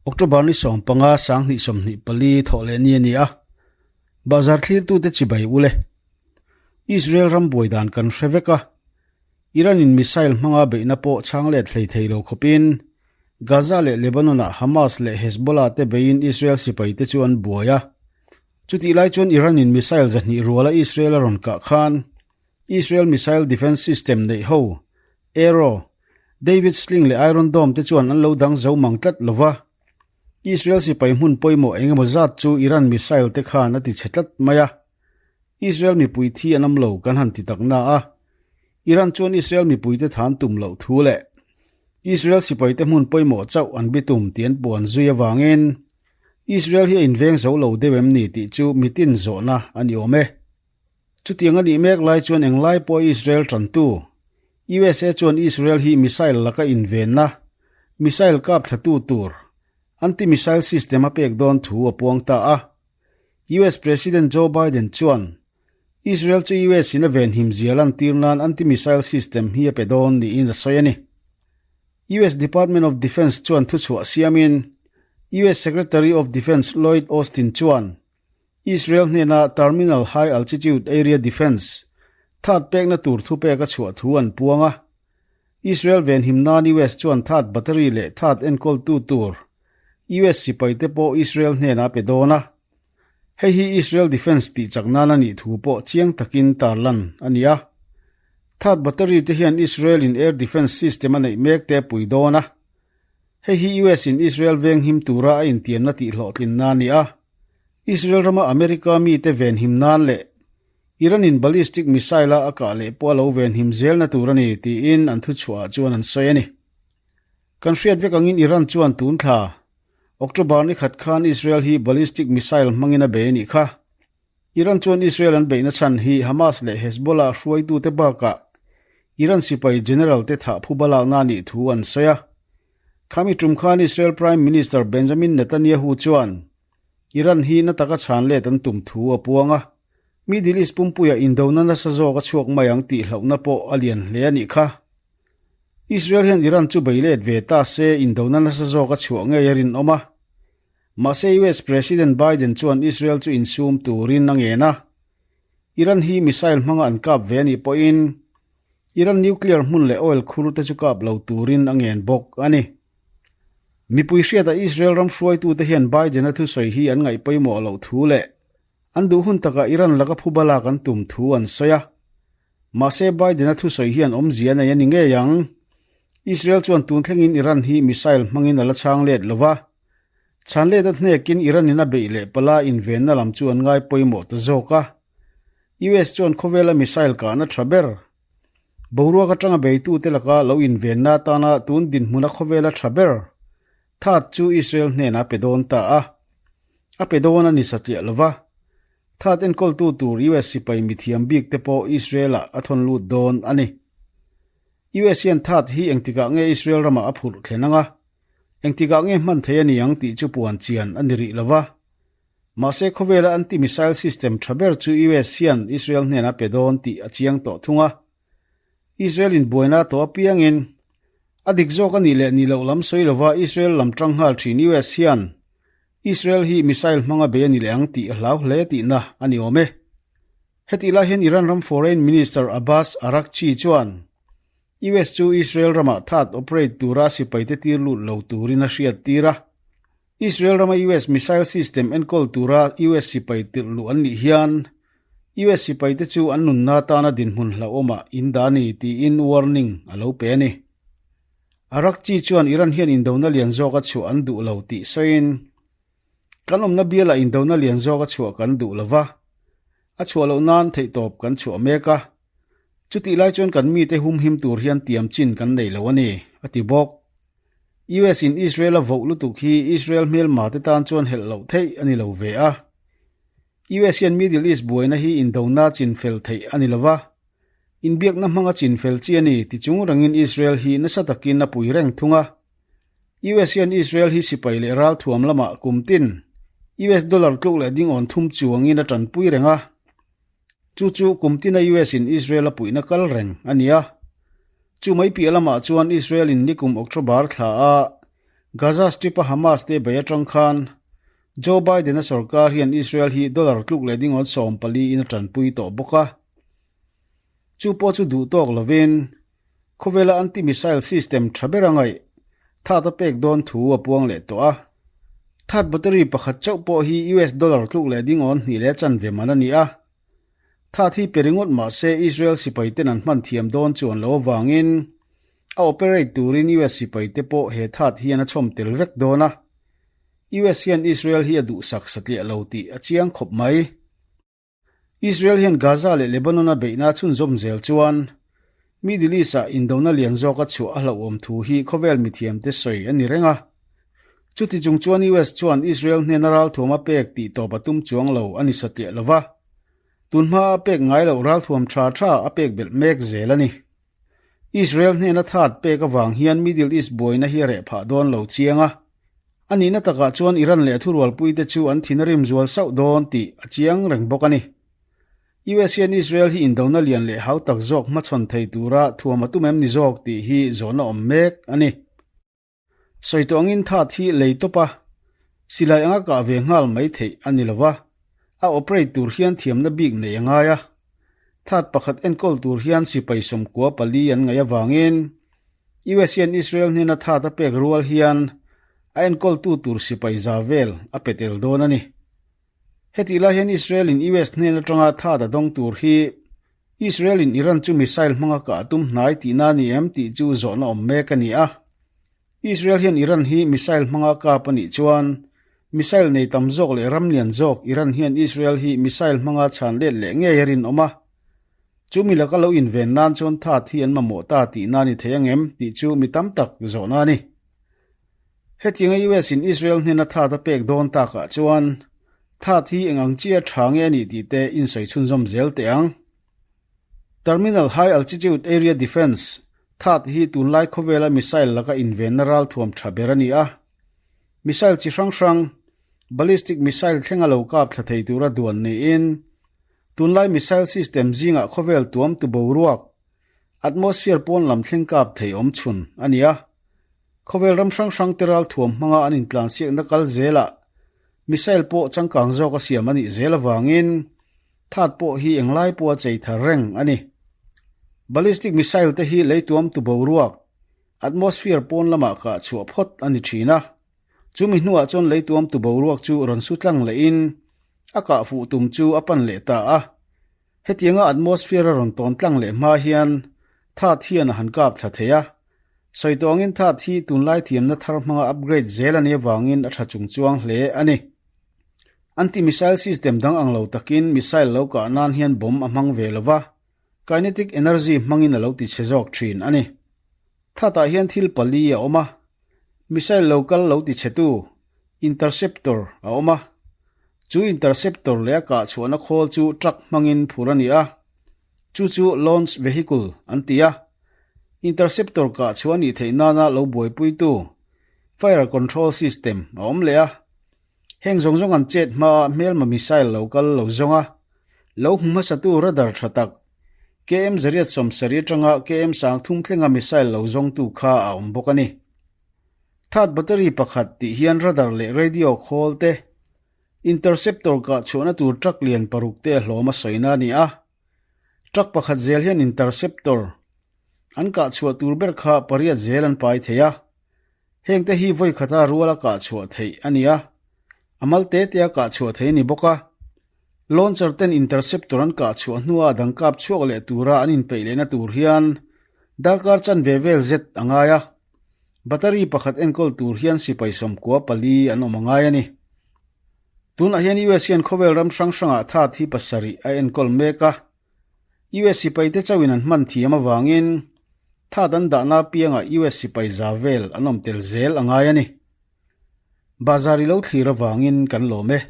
October ni 15 2024 thawh leh ni a ni a. Bazar thlirtute chibai ule. Israel ram buai dan kan hre vek a. Iran in missile hmanga beihna pawh chhang let hlei thei lo khawpin Gaza leh Lebanon ah Hamas leh Hezbollah te beiin Israel sipai te chu an buai a. Chutih lai chuan Iran in missile 200 ruala Israel a rawn kah khan Israel missile defense system neih ho Arrow, David Sling leh Iron Dome te chuan an lo dang zo mang tlat lova. Israel sipai hmun pawimawh engemaw zat chu Iran missile te khan a ti chhe tlat mai a. Israel mipui thi an awm lo kan han ti tak na a. Iran chuan Israel mipui te than tum loh thu leh Israel sipai te hmun pawimawh chauh an bitum tih an puan zui avangin Israel hi a inveng zo lo deuh em ni tih chu mitin zawhna a ni awm e. Chutiang a nih mek lai chuan englai pawh Israel tantu USA chuan Israel hi missile laka invenna, missile kap thlatu tur, anti-missile system a pek dawn thu a puang ta a. US President Joe Biden chuan Israel chu US in a venhim zia lantir nan anti-missile system hi a pe dawn niin a sawi a ni. US Department of Defense chuan thuchhuah siamin US Secretary of Defense Lloyd Austin chuan Israel hnena Terminal High Altitude Area Defense THAAD pekna tur thupek a chhuah thu an puang a. Israel venhim nan US chuan THAAD battery leh THAAD enkawltu tur US sipai te pawh Israel hnena pe dawn a. Hei hi Israel Defense tih chak nan a nih thu pawh chiang takin tarlan a ni a. THAAD battery te hian Israel in air defense system a neih mek te pui dawn a. Hei hi US in Israel venghim tura a intiamna tih hlawhtlinna a ni a. Israel rama America mite venhim nan leh Iran in ballistic missile a a kah leh pawh a lo venhim zelna tur a ni tiin an thuchhuah ah chuan an sawi a ni. Kan hriat vek angin Iran chuan tun thla October ni khat khan Israel hi ballistic missile hmangin a bei a nih kha. Iran chuan Israel an beihna chhan hi Hamas leh Hezbollah hruaitute bakah Iran sipai general te thah phuba lakna a nih thu an sawi a. Khami tum khan Israel Prime Minister Benjamin Netanyahu chuan Iran hi na taka chhan let an tum thu a puang a, Middle East pumpuia indona nasa zawk a chhuak mai ang tih hlauhna pawh a lian hle a nih kha. Israel hian Iran chu bei let ve ta se indona nasa zawk a chhuah ngei a rinawm a. Mahse US President Biden chuan Israel chu insum turin a ngen a. Iran hi missile hmanga an kap ve a nih pawhin Iran nuclear hmun leh oil khur te chu kap lo turin a ngen bawk a ni. Mipui hriata Israel ram hruaitute hian Biden-a thusawi hi an ngaih pawimawh loh thu leh an duh hun takah Iran laka phuba lak an tum thu an sawi a. Mahse Biden-a thusawi hian awmzia nei a ni ngei ang. Israel chuan tun thlengin Iran hi missile hmangin a la chhang let lo va. Chhan let a hnekin Iran-in a beih leh pala invenna lam chu an ngai pawimawh ta zawk a. US chuan khawvela missile kahna tha ber Boruak atanga beitute laka lo invenna atana tun dinhmuna khawvela tha ber THAAD chu Israel hnenah a pe dawn ta a. A pe dawn a ni satliah lova. THAAD enkawltu tur US sipai mithiam bik te pawh Israel-ah a thawn lut dawn a ni. US hian THAAD hi engtikah nge Israel ramah a phurh thlen anga, engtikah nge hman thei a ni ang tih chu puan chian a ni rih lova. Mahse khawvela anti-missile system tha ber chu US hian Israel hnenah pe dawn tih a chiang tawh thung a. Israel in buaina tawh apiangin a dik zawk a nih leh nih loh lam sawi lova Israel lam tang nghal thin US hian Israel hi missile hmanga bei a ni leh ang tih a hlau hle tihna a ni awm e. Hetih lai hian Iran ram Foreign Minister Abbas Araghchi chuan US chu Israel ramah THAAD operate tura sipaite tir lut lo turin a hriat tir a. Israel rama US missile system enkawl tura US sipai tirh luh an nih hian US sipaite chu an nunna tana dinhmun hlauhawmah in dah a ni tiin warning a lo pe a ni. Araghchi chuan Iran hian indona lian zawka chhuah an duh lo tih sawiin, Kan awmna bialah indona lian zawka chhuah kan duh lo va, a chhuah loh nan theihtawp kan chhuah mek a, chutih lai chuan kan mite humhim tur hian tiam chin kan nei lo a ni, a ti bawk. US in Israel a voh lutuk hi Israel hmelma te tan chuan helh loh theih a ni lo ve a. US hian Middle East buaina hi indona chinfel theih a ni lo va, inbiakna hmanga chinfel chi a ni ti chung rengin Israel hi nasa takin a pui reng thung a. US hian Israel hi sipai leh ralthuam lamah kum tin US dollar tluk leh dingawn thum chuangin a tanpui reng a. Chu chu kum tina US in Israel a puihna kal reng a ni a. Chu mai piah lamah chuan Israel in nikum October thla a. Gaza Strip-a Hamas te bei atang khan Joe Biden-a sorkar hian Israel hi dollar tluk leh dingawn 14 in a tanpui tawh bawk a. Chu pawh chu duh tawk lovin khawvela anti-missile system tha ber a ngaih that a pek dawn thu a puang leh tawh a. THAAD battery pakhat chauh pawh hi US dollar tluk leh dingawn hnih leh chanve man a ni a. THAAD hi pe ringawt mah se Israel sipai ten an hman thiam dawn chuan lo avangin a operate turin US sipai te pawh he THAAD hian a chhawm tel vek dawn a. US hian Israel hi a duhsak satliah lo tih a chiang khawp mai. Israel hian Gaza leh Lebanon-a beihna chhunzawm zel chuan Middle East-ah indona lian zawk a chhuah a hlauhawm thu hi khawvel mithiamte sawi a ni reng a. Chuti chung chuan US chuan Israel hnena ralthuam a pek tih tawp a tum chuang lo a ni satliah lo va, tunhma a pek ngai loh ralthuam tha tha a pek belh mek zel a ni. Israel hnena THAAD pek avang hian Middle East buaina hi a reh phah dawn lo chiang a. A nihna takah chuan Iran leh a thurualpuite chu an thin a rim zual sauh dawn tih a chiang reng bawk a ni. US hian Israel hi indona lian leh hau tak zawk hmachhawn thei tura thuam a tum em ni zawk tih hi zawhna awm mek a ni. Sawi tawh angin THAAD hi lei tawp a, silai anga kah ve nghal mai theih a ni lo va, a operate tur hian thiamna bik neih a ngai a. THAAD pakhat enkawl tur hian sipai 94 an ngaih avangin US hian Israel hnena THAAD a pek rual hian a enkawltu tur sipai za vel a pe tel dawn a ni. Hetih lai hian Israel in US hnen atanga THAAD a dawng tur hi Israel in Iran chu missile hmanga kah a tum hnai tihna a ni em tih chu zawhna awm mek a ni a. Israel hian Iran hi missile hmanga kap a nih chuan missile nei tam zawk leh ram lian zawk Iran hian Israel hi missile hmanga chhan let leh ngei a rinawm a. Chu mi laka lo inven nan chuan THAAD hi an mamawh ta tihna a ni thei ang em tih chu mi tam tak zawhna a ni. Hetianga US in Israel hnena THAAD a pek dawn takah chuan THAAD hi eng ang chia tha nge a nih tih te insawi chhunzawm zel teh ang. Terminal High Altitude Area Defence, THAAD hi tunlai khawvela missile laka invenna ralthuam tha ber a ni a. Missile chi hrang hrang, ballistic missile thlenga lo kap thla thei tura duan niin, tunlai missile system zingah khawvel tuamtu boruak, Atmosphere pawn lam thleng kap thei awm chhun a ni a. Khawvel ram hrang hrang te ralthuam hmanga an intlansiakna kal zelah missile pawh changkang zawk a siam a nih zel avangin THAAD pawh hi englai pawha chei thar reng a ni. Ballistic missile te hi leituamtu boruak, atmosphere pawn lamah kah chhuah phawt a ni thin a. Chumi hnuah chuan leituamtu boruak chu rawn su tlang lehin a kah fuh tum chu a pan leh ta a. Hetianga atmosphere a rawn tawn tlang leh hma hian THAAD hian a han kap thla thei a. Sawi tawh angin THAAD hi tunlai thiamna thar hmanga upgrade zel a nih avangin a tha chung chuang hle a ni. Anti-missile system dang ang lo takin missile lo kah nan hian bomb a hmang ve lo va, kinetic energy hmangin a lo ti chhe zawk thin a ni. THAAD-ah hian thil pali a awm a, missile lo kal lo ti chhetu, interceptor, a awm a. Chu interceptor leh a kah chhuahna khawl chu truck hmangin phur a ni a, chu chu launch vehicle an ti a. Interceptor kah chhuah a nih theih nana lo buaipuitu fire control system a awm leh a. Heng zawng zawng an chet hmaa hmelma missile lo kal lo zawng a, lo hmu hmasatu radar tha tak, KM 870 atanga KM 3000 thlenga missile lo zawngtu kha a awm bawk a ni. THAAD battery pakhat tih hian radar leh radio khawl te, interceptor kah chhuahna tur truck lian paruk te a hlawm a sawina a ni a. Truck pakhat zel hian interceptor an kah chhuah tur ber kha pariat zel an pai thei a. Hengte hi vawi khata ruala kah chhuah theih a ni a, a mal te tea kah chhuah theih a ni bawk a. Launcher ten interceptor an kah chhuah hnua a dang kap chhuak leh tura an inpeih lehna tur hian darkar chanve vel zet a ngai a. Battery pakhat enkawl tur hian sipai 94 an awm a ngai a ni. Tunah hian US hian khawvel ram hrang hrangah THAAD hi pasarih a enkawl mek a. US sipaite chauhin an hman thiam avangin THAAD an dahna apiangah US sipai za vel an awm tel zel a ngai a ni. Bazar i lo thlir avangin kan lawm e.